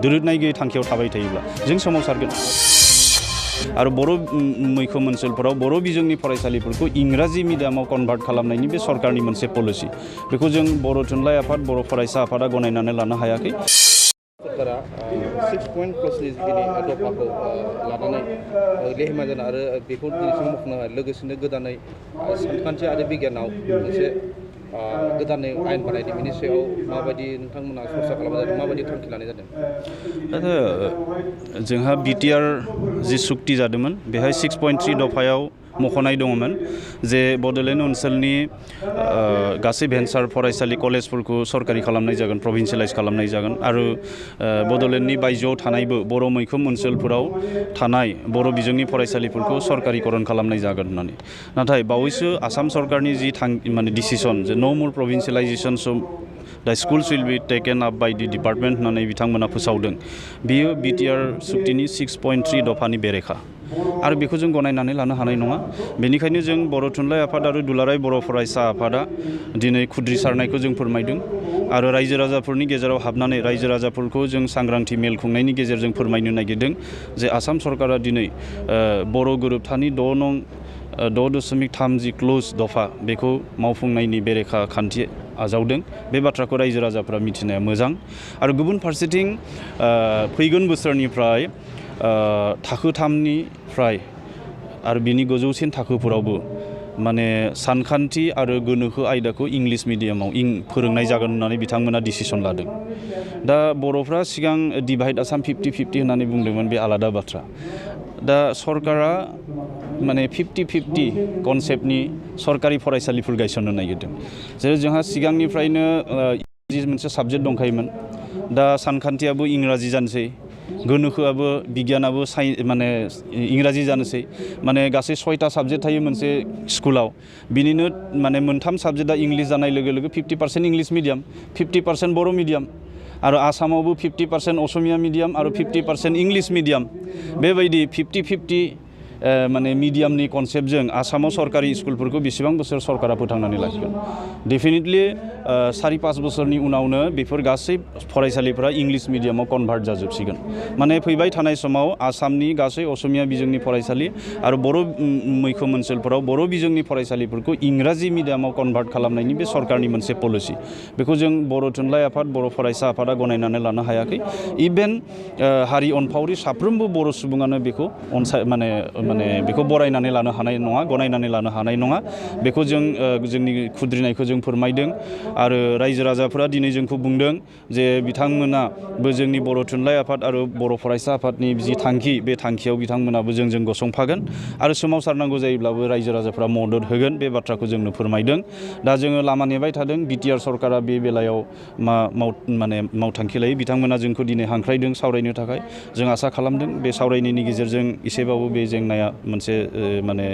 दोरोदनाय गैयै थांखियाव थाबाय थायोब्ला जों सोमावसारगोन आरो बर' मैखोम ओनसोलफोराव बर' बिजोंनि फरायसालिफोरखौ इंराजि मिडियामाव कनभार्ट खालामनायनि बे सरकारनि मोनसे पलिसि बेखौ जों बर' थुनलाइ आफाद बर' फरायसा आफादा गनायनानै लानो हायाखै। सरकारा 6 पॉइंट प्लसनि जिखिनि दफाखौ लानानै लेहेमा जानो आरो बेखौ दिनैसिम मावफुंनो हायो लोगोसेनो गोदानै सानखान्थि आरो बिगियानाव मोनसे गोदानै आयेन बानायदों बेनि सायाव माबायदि नोंथांमोना सरसा खालामनाय जादों माबायदि थांखि लानाय जादों? जोंहा बिटिआर जि सुक्ति जादोंमोन बेहाय 6.3 दफायाव मख'नाय दङमोन जे बड'लेण्ड ओनसोलनि गासै भेन्सार फरायसालि कलेजफोरखौ सरकारि खालामनाय जागोन प्रभिन्सियेलाइज खालामनाय जागोन आरो बड'लेण्डनि बायजोआव थानायबो बर' मैखोम ओनसोलफोराव थानाय बर' बिजोंनि फरायसालिफोरखौ सरकारिकरन खालामनाय जागोन होननानै नाथाय बावैसो आसाम सरकारनि जि माने डिसिसन जे नो मोर प्रभिन्सियेलाइजेसन दा schools will be taken up by the department होननानै बिथांमोना फोसावदों बियो बिटिआर सुक्तिनि 6.3 दफानि बेरेखा आरो बेखौ जों गनायनानै लानो हानाय नङा। बेनिखायनो जों बर' थुनलाइ आफाद आरो दुलाराय बर' फरायसा आफादा दिनै खुद्रिसारनायखौ जों फोरमायदों आरो रायजो राजाफोरनि गेजेराव हाबनानै रायजो राजाफोरखौ जों सांग्रांथि मेल खुंनायनि गेजेरजों फोरमायनो नागिरदों जे आसाम सरकारा दिनै बर' गोरोबथानि 6.3 क्ल'ज दफा बेखौ मावफुंनायनि बेरेखा खान्थि आजावदों बे बाथ्राखौ रायजो राजाफ्रा मिथिनाया मोजां आरो गुबुन फारसेथिं फैगोन बोसोरनिफ्राय थाखो 3निफ्राय आरो बिनि गोजौसिन थाखोफोरावबो माने सानखान्थि आरो गोनोखो आयदाखौ इंलिश मिडियामाव फोरोंनाय जागोन होननानै बिथांमोना डिसिसन लादों। दा बर'फ्रा सिगां डिभाइड आसाम 50-50 होननानै बुंदोंमोन बे आलादा बाथ्रा। दा सरकारा माने 50-50 कनसेप्टनि सरकारि फरायसालिफोर गायसननो नागिरदों जेरै जोंहा सिगांनिफ्रायनो इंराजि मोनसे साबजेक्ट दंखायोमोन दा सानखान्थियाबो इंराजि जानोसै गोनोखोआबो बिगियानाबो माने इंराजि जानोसै माने गासै 6टा साबजेक्ट थायो मोनसे स्कुलाव बिनिनो माने मोनथाम साबजेक्टआ इंलिश जानाय लोगो लोगो 50% इंलिश मिडियाम 50% बर' मिडियाम आरो आसामावबो 50% असमिया मिडियाम आरो 50% इंलिश मिडियाम बेबायदि 50-50 माने मिडियामनि कनसेप्टजों आसामाव सरकारि स्कुलफोरखौ बेसेबां बोसोर सरकारा फोथांनानै लाखिगोन डेफिनेटलि 4-5 बोसोरनि उनावनो बेफोर गासै फरायसालिफोरा इंलिश मिडियामाव कनभार्ट जाजोबसिगोन माने फैबाय थानाय समाव आसामनि गासै असमिया बिजोंनि फरायसालि आरो बर' मैखोम ओनसोलफोराव बर' बिजोंनि फरायसालिफोरखौ इंराजि मिडियामाव कनभार्ट खालामनायनि बे सरकारनि मोनसे पलिसि बेखौ जों बर' थुनलाइ आफाद बर' फरायसा आफादा गनायनानै लानो हायाखै इभेन हारि अनफावरि साफ्रोमबो बर' सुबुङानो बेखौ माने बेखौ बरायनानै लानो हानाय नङा गनायनानै लानो हानाय नङा बेखौ जों जोंनि खुद्रिनायखौ जों फोरमायदों आरो रायजो राजाफोरा दिनै जोंखौ बुंदों जे बिथांमोनाबो जोंनि बर' थुनलाइ आफाद आरो बर' फरायसा आफादनि जि थांखि बे थांखियाव बिथांमोनाबो जोंजों गसंफागोन आरो सोमावसारनांगौ जायोब्लाबो रायजो राजाफ्रा मदद होगोन बे बाथ्राखौ जोंनो फोरमायदों। दा जोङो लामा नेबाय थादों बिटिआर सरकारा बे बेलायाव मावथांखि लायो बिथांमोना जोंखौ दिनै हांख्रायदों सावरायनो थाखाय जों आसा खालामदों बे सावरायनायनि गेजेरजों एसेबाबो बे जेंनाया मोनसे माने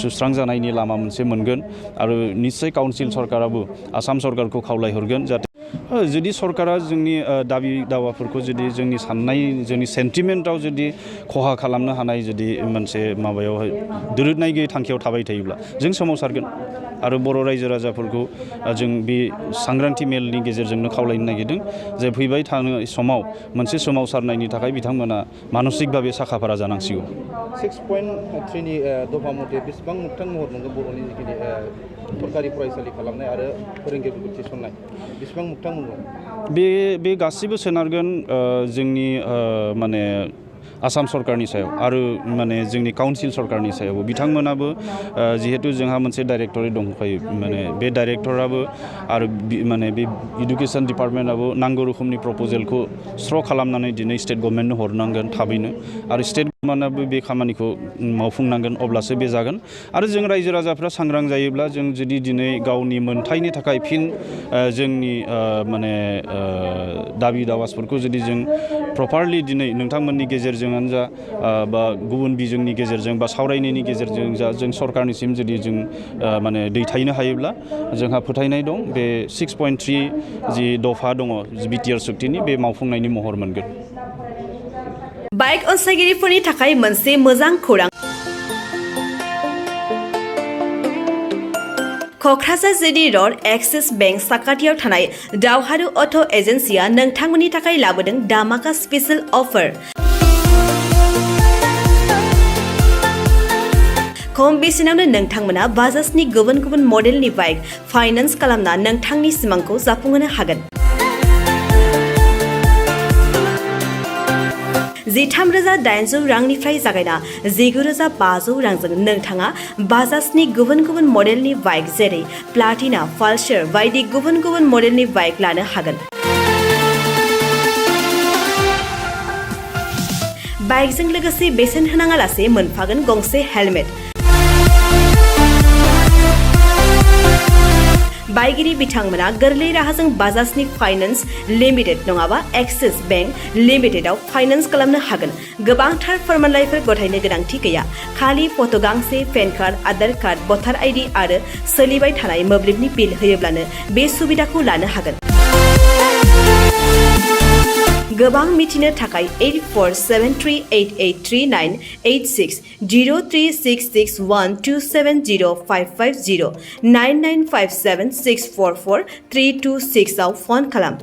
सुस्रांजानायनि लामा मोनसे मोनगोन आरो निश्चय काउन्सिल सरकाराबो आसाम सरकारखौ खावलायहरगोन जाहाथे जुदि सरकारा जोंनि दाबि दावाफोरखौ जुदि जोंनि साननाय जोंनि सेन्टिमेन्टआव जुदि खहा खालामनो हानाय जुदि मोनसे माबायावहाय दोरोदनाय गैयै थांखियाव थाबाय थायोब्ला जों सोमावसारगोन आरो बर' रायजो राजाफोरखौ जों बे सांग्रांथि मेलनि गेजेरजोंनो खावलायनो नागिरदों जे फैबाय थानाय समाव मोनसे सोमावसारनायनि थाखाय बिथांमोना मानसिकभाबे साखाफारा जानांसिगौ। 6.3नि दफा मथे बेसेबां मोगथां महर मोनगोन बर'नि जिखिनि सरकारि फरायसालि खालामनाय आरो फोरोंगिरिफोरखौ थिसननाय बेसेबां मोगथां मोनगोन? बे गासिबो सोनारगोन जोंनि माने आसाम सरकारनि सायाव आरो माने जोंनि काउन्सिल सरकारनि सायावबो बिथांमोनाबो जिहेतु जोंहा मोनसे डाइरेक्टरेट दंखायो माने बे डाइरेक्टराबो आरो माने बे इडुकेसन डिपार्टमेन्टआबो नांगौ रोखोमनि प्रप'जेलखौ स्र' खालामनानै दिनै स्टेट गभर्नमेन्टनो हरनांगोन थाबैनो आरो स्टेट गभर्नमेन्टआबो बे खामानिखौ मावफुंनांगोन अब्लासो बे जागोन आरो जों रायजो राजाफ्रा सांग्रां जायोब्ला जों जुदि दिनै गावनि मोनथायनि थाखाय फिन जोंनि माने दाबि दावासफोरखौ जुदि जों प्रपारलि दिनै नोंथांमोननि गेजेरजों जा बा गुबुन बिजोंनि गेजेरजों बा सावरायनायनि गेजेरजों जा जों सरकारनिसिम जुदि जों माने दैथायनो हायोब्ला जोंहा फोथायनाय दं बे 6.3 जि दफा दङ बिटिआर सुक्तिनि बे मावफुंनायनि महर मोनगोन। बाइक अनसायगिरिफोरनि थाखाय मोनसे मोजां खौरां Kokrajhar GD road axis bank साखाथियाव थानाय दावहारु अट' एजेन्सिया नोंथांमोननि थाखाय लाबोदों दामाका स्पेशल अफार। खम बेसेनावनो नोंथांमोना बाजाजनि गुबुन गुबुन मडेलनि बाइक फाइनान्स खालामना नोंथांनि सिमांखौ जाफुंहोनो हागोन। 13,800 रांनिफ्राय जागायना 19,500 रांजों नोंथाङा बाजाजनि गुबुन गुबुन मडेलनि बाइक जेरै प्लाटिना, पालसार बायदि गुबुन गुबुन मडेलनि बाइक लानो हागोन। बाइकजों लोगोसे बेसेन होनाङालासे मोनफागोन गंसे हेलमेट। बाइगिरि बिथांमोना गोरलै राहाजों बाजाजनि फाइनान्स लिमिटेड नङाबा एक्सिस बेंक लिमिटेडआव फाइनान्स खालामनो हागोन। गोबांथार फोरमानलाइफोर गथायनो गोनांथि गैया। खालि फट' गांसे, पेन कार्ड, आधार कार्ड, भटार आइडि आरो सोलिबाय थानाय मोब्लिबनि बिल होयोब्लानो बे सुबिदाखौ लानो हागोन। गोबां मिथिनो थाखाय 8473883986 03661270550 9957644326 आव फन खालाम।